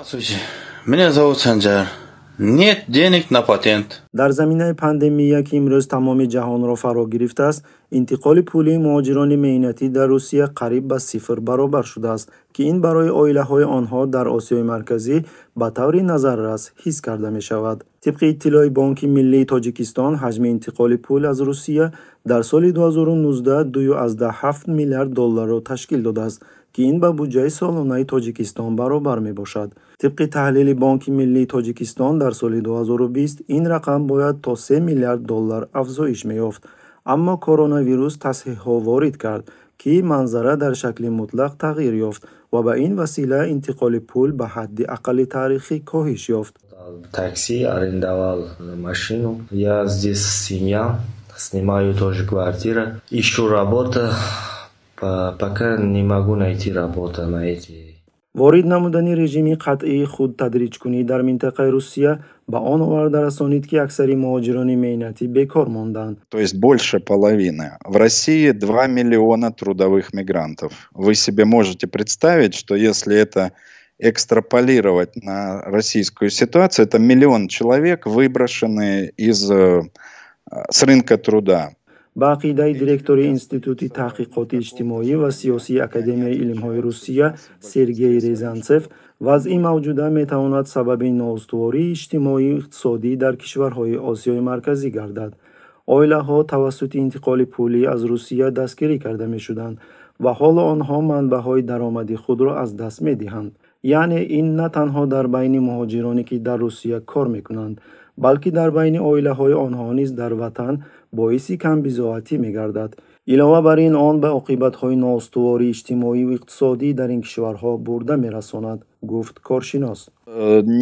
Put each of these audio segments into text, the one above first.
Здравствуйте, меня зовут Санджар. Нет денег на патент. Дар заминаи пандемия, ки имрӯз тамоми ҷаҳонро фаро гирифтааст, интиқоли пулии муҳоҷирони меҳнатӣ дар Русия қариб ба сифр баробар шудааст, ки ин барои оилаҳои онҳо дар Осиёи Марказӣ ба таври назаррас ҳис карда мешавад. Тибқи иттилои Бонки Миллии Тоҷикистон, ҳаҷми интиқоли пул аз Русия дар соли 2019 2,7 миллиард долларро ташкил додааст, ки ин ба буҷаи солонаи Тоҷикистон баробар мебошад. Тибқи таҳлили Бонки Миллии Тоҷикистон, дар соли 2020 ин рақам бояд то 3 миллиард доллар афзоиш меёфт, аммо коронавирус тасҳиҳҳо ворид кард, ки манзара дар шакли мутлақ тағйир ёфт ва ба ин васила интиқоли пул ба ҳадди ақалли таърихӣ коҳиш ёфт. Такси арендовал, машину. Я здесь семья, снимаю тоже квартира, ищу работа, пока не могу найти работу на эти. Ворид намудани режими қатъии худтадриҷкунӣ дар минтақаи Русия ба он оварда расонид, ки аксари муҳоҷирони меҳнатӣ бекор монданд. То есть больше половины. В России 2 миллиона трудовых мигрантов. Вы себе можете представить, что если это экстраполировать на российскую ситуацию, это миллион человек, выброшенные с рынка труда. Ба ақидаи директори Институти таҳқиқоти иҷтимоӣ ва сиёсии Академияи илмҳои Русия Сергей Резанцев, вазъи мавҷуда метавонад сабаби ноустувории иҷтимоию иқтисодӣ дар кишварҳои Осиёи Марказӣ гардад. Оилаҳо тавассути интиқоли пулӣ аз Русия дастгирӣ карда мешуданд ва ҳоло онҳо манбаъҳои даромади худро аз даст медиҳанд. Яъне ин на танҳо дар байни муҳоҷироне, ки дар Русия кор мекунанд, балки дар байни оилаҳои онҳо низ дар ватан боиси камбизоатӣ мегардад. Илова бар ин, он ба оқибатҳои ноустувории иҷтимоию иқтисодӣ дар ин кишварҳо бурда мерасонад, гуфт коршинос.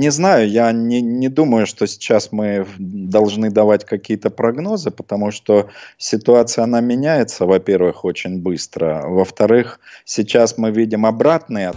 Не знаю, я не думаю, что сейчас мы должны давать какие-то прогнозы, потому что ситуация, она меняется, во-первых, очень быстро. Во-вторых, сейчас мы видим обратные.